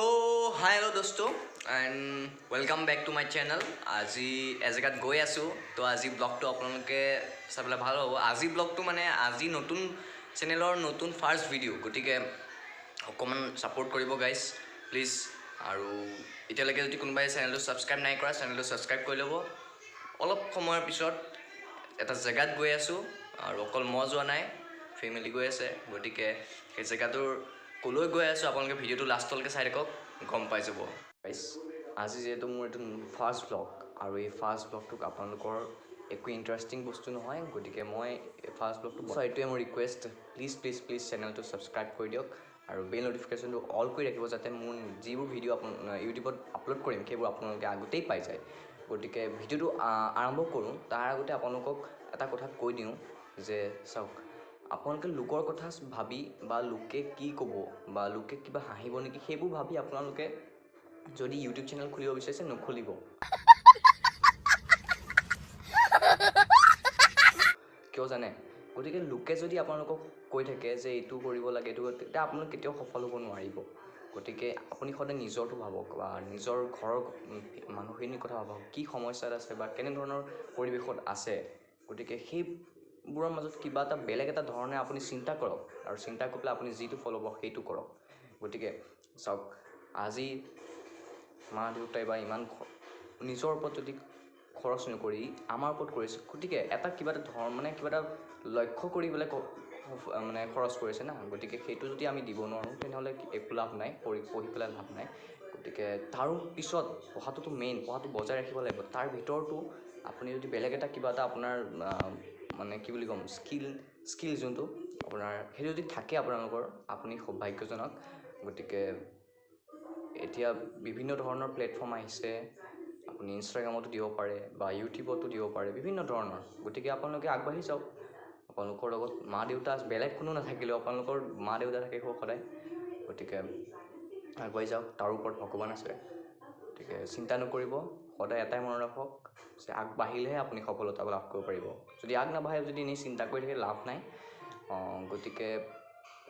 তো হাই, হেল্ল' দোস্ত and welcome back to my channel. আজি এজেগাত গৈ আছোঁ। তো আজি ব্লগটো আপোনালোকে চাবলৈ ভাল হ'ব। আজি ব্লগটো মানে আজি নতুন চেনেলৰ নতুন ফাৰ্ষ্ট ভিডিঅ', গতিকে অকণমান ছাপোৰ্ট কৰিব গাইজ, প্লিজ। আৰু এতিয়ালৈকে যদি কোনোবাই চেনেলটো ছাবস্ক্ৰাইব নাই কৰা, চেনেলটো ছাবস্ক্ৰাইব কৰি ল'ব। অলপ সময়ৰ পিছত এটা জেগাত গৈ আছোঁ আৰু অকল মই যোৱা নাই, ফেমিলি গৈ আছে। গতিকে সেই জেগাটোৰ ক'লৈ গৈ আছোঁ, আপোনালোকে ভিডিঅ'টো লাষ্টলৈকে চাই থাকক, গম পাই যাব। গাইজ, আজি যিহেতু মোৰ এইটো ফাৰ্ষ্ট ব্লগ আৰু এই ফাৰ্ষ্ট ব্লগটোক আপোনালোকৰ একো ইণ্টাৰেষ্টিং বস্তু নহয়, গতিকে মই ফাৰ্ষ্ট ব্লগটো, এইটোৱে মোৰ ৰিকুৱেষ্ট, প্লিজ প্লিজ প্লিজ চেনেলটো ছাবস্ক্ৰাইব কৰি দিয়ক আৰু বেল ন'টিফিকেশ্যনটো অল কৰি ৰাখিব, যাতে মোৰ যিবোৰ ভিডিঅ' ইউটিউবত আপলোড কৰিম, সেইবোৰ আপোনালোকে আগতেই পাই যায়। গতিকে ভিডিঅ'টো আৰম্ভ কৰোঁ। তাৰ আগতে আপোনালোকক এটা কথা কৈ দিওঁ যে চাওক, আপোনালোকে লোকৰ কথা ভাবি বা লোকে কি ক'ব বা লোকে কিবা হাঁহিব নেকি, সেইবোৰ ভাবি আপোনালোকে যদি ইউটিউব চেনেল খুলিব বিচাৰিছে, নুখুলিব। কিয় জানে? গতিকে লোকে যদি আপোনালোকক কৈ থাকে যে এইটো কৰিব লাগে, এইটো, তেতিয়া আপোনালোক কেতিয়াও সফল হ'ব নোৱাৰিব। গতিকে আপুনি সদায় নিজৰটো ভাবক বা নিজৰ ঘৰৰ মানুহখিনিৰ কথা ভাবক, কি সমস্যাত আছে বা কেনেধৰণৰ পৰিৱেশত আছে। গতিকে সেইবোৰৰ মাজত কিবা এটা বেলেগ এটা ধৰণে আপুনি চিন্তা কৰক আৰু চিন্তা কৰি পেলাই আপুনি যিটো ফল হ'ব সেইটো কৰক। গতিকে চাওক, আজি মা দেউতাই বা ইমান নিজৰ ওপৰত যদি খৰচ নকৰি আমাৰ ওপৰত কৰিছে, গতিকে এটা কিবা এটা ধৰ্ম মানে কিবা এটা লক্ষ্য কৰি পেলাই মানে খৰচ কৰিছে না। গতিকে সেইটো যদি আমি দিব নোৱাৰোঁ, তেনেহ'লে একো লাভ নাই, পঢ়ি পঢ়ি পেলাই লাভ নাই। গতিকে তাৰো পিছত পঢ়াটোতো মেইন, পঢ়াটো বজাই ৰাখিব লাগিব। তাৰ ভিতৰতো আপুনি যদি বেলেগ এটা কিবা এটা আপোনাৰ মানে কি বুলি ক'ম, স্কিল যোনটো আপোনাৰ, সেইটো যদি থাকে আপোনালোকৰ, আপুনি সৌভাগ্যজনক। গতিকে এতিয়া বিভিন্ন ধৰণৰ প্লেটফৰ্ম আহিছে, আপুনি ইনষ্টাগ্ৰামতো দিব পাৰে বা ইউটিউবতো দিব পাৰে, বিভিন্ন ধৰণৰ। গতিকে আপোনালোকে আগবাঢ়ি যাওক। আপোনালোকৰ লগত মা দেউতা, বেলেগ কোনো নাথাকিলেও আপোনালোকৰ মা দেউতা থাকিব সদায়। গতিকে আগুৱাই যাওক, তাৰ ওপৰত ভগৱান আছে। গতিকে চিন্তা নকৰিব, সদায় এটাই মনত ৰাখক যে আগবাঢ়িলেহে আপুনি সফলতা লাভ কৰিব পাৰিব। যদি আগ নাবাঢ়ে, যদি এনেই চিন্তা কৰি থাকে, লাভ নাই। গতিকে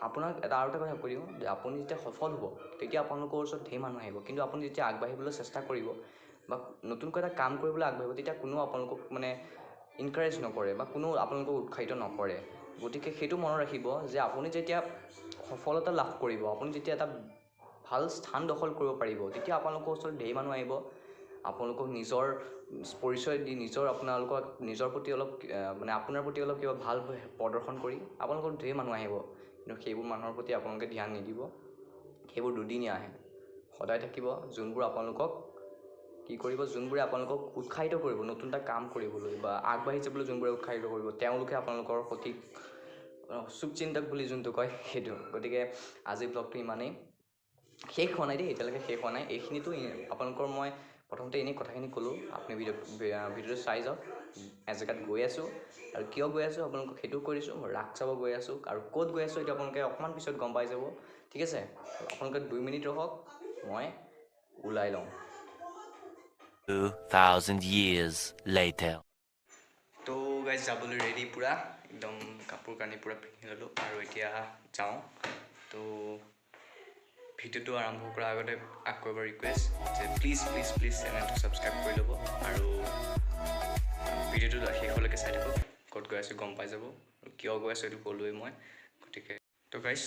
আপোনাক এটা আৰু এটা কথা কৈ দিওঁ যে আপুনি যেতিয়া সফল হ'ব, তেতিয়া আপোনালোকৰ ওচৰত ঢেৰ মানুহ আহিব। কিন্তু আপুনি যেতিয়া আগবাঢ়িবলৈ চেষ্টা কৰিব বা নতুনকৈ এটা কাম কৰিবলৈ আগবাঢ়িব, তেতিয়া কোনো আপোনালোকক মানে ইনকাৰেজ নকৰে বা কোনো আপোনালোকক উৎসাহিত নকৰে। গতিকে সেইটো মনত ৰাখিব যে আপুনি যেতিয়া সফলতা লাভ কৰিব, আপুনি যেতিয়া এটা ভাল স্থান দখল কৰিব পাৰিব, তেতিয়া আপোনালোকৰ ওচৰত ঢেৰ মানুহ আহিব, আপোনালোকক নিজৰ পৰিচয় দি নিজৰ আপোনালোকক নিজৰ প্ৰতি অলপ মানে আপোনাৰ প্ৰতি অলপ কিবা ভাল প্ৰদৰ্শন কৰি আপোনালোকৰ ঢেৰ মানুহ আহিব। কিন্তু সেইবোৰ মানুহৰ প্ৰতি আপোনালোকে ধ্যান নিদিব, সেইবোৰ দুদিনীয়া আহে। সদায় থাকিব যোনবোৰ আপোনালোকক কি কৰিব, যোনবোৰে আপোনালোকক উৎসাহিত কৰিব নতুন এটা কাম কৰিবলৈ বা আগবাঢ়ি যাবলৈ, যোনবোৰে উৎসাহিত কৰিব, তেওঁলোকে আপোনালোকৰ সঠিক শুভচিন্তক বুলি যোনটো কয় সেইটো। গতিকে আজিৰ ব্লগটো ইমানেই। শেষ হোৱা নাই দেই, এতিয়ালৈকে শেষ হোৱা নাই। এইখিনিতো আপোনালোকৰ মই প্ৰথমতে এনেই কথাখিনি ক'লোঁ। আপুনি ভিডিঅ'টো চাই যাওক। এজেগাত গৈ আছোঁ আৰু কিয় গৈ আছোঁ আপোনালোকক সেইটোও কৈ দিছোঁ। মই ৰাস চাব গৈ আছোঁ আৰু ক'ত গৈ আছোঁ এইটো আপোনালোকে অকণমান পিছত গম পাই যাব। ঠিক আছে, আপোনালোকে 2 মিনিট ৰখক, মই ওলাই লওঁ। 2,000 years later. তো গাইজ, যাবলৈ ৰেডি পূৰা, একদম কাপোৰ কানি পূৰা পিন্ধি ল'লোঁ আৰু এতিয়া যাওঁ। তো ভিডিঅ'টো আৰম্ভ কৰাৰ আগতে আকৌ এবাৰ ৰিকুৱেষ্ট যে প্লিজ প্লিজ প্লিজ চেনেলটো ছাবস্ক্ৰাইব কৰি ল'ব আৰু ভিডিঅ'টো শেষলৈকে চাই থাকক। ক'ত গৈ আছোঁ গম পাই যাব আৰু কিয় গৈ আছোঁ এইটো ক'লোৱেই মই। গতিকে তো গাইজ,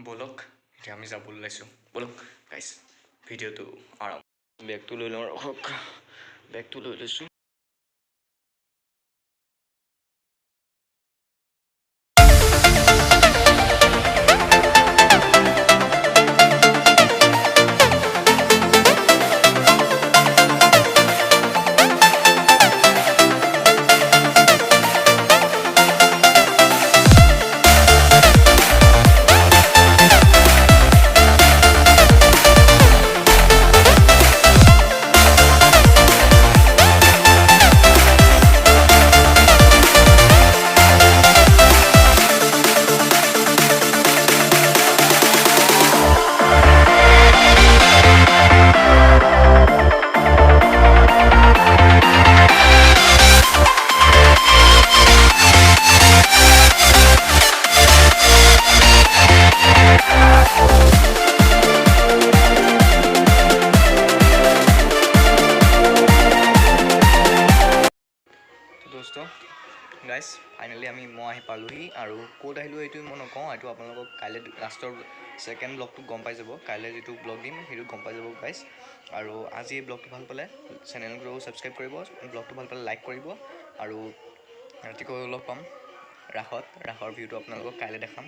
ব'লক, এতিয়া আমি যাবলৈ ওলাইছোঁ। ব'লক গাইজ, ভিডিঅ'টো আৰম্ভ। বেগটো লৈ লওঁ, ৰখক, বেগটো লৈ লৈছোঁ। দোস্ত। গাইজ, ফাইনেলি মই আহি পালোহি আৰু ক'ত আহিলোঁ সেইটো মই নকওঁ। এইটো আপোনালোকক কাইলৈ লাষ্টৰ ছেকেণ্ড ব্লগটো গম পাই যাব। কাইলৈ যিটো ব্লগ দিম, সেইটো গম পাই যাব গাইজ। আৰু আজি এই ব্লগটো ভাল পালে চেনেলটো ছাবস্ক্ৰাইব কৰিব, ব্লগটো ভাল পালে লাইক কৰিব আৰু ৰাতিকৈ লগ পাম ৰাসত। ৰাসৰ ভিউটো আপোনালোকক কাইলৈ দেখাম।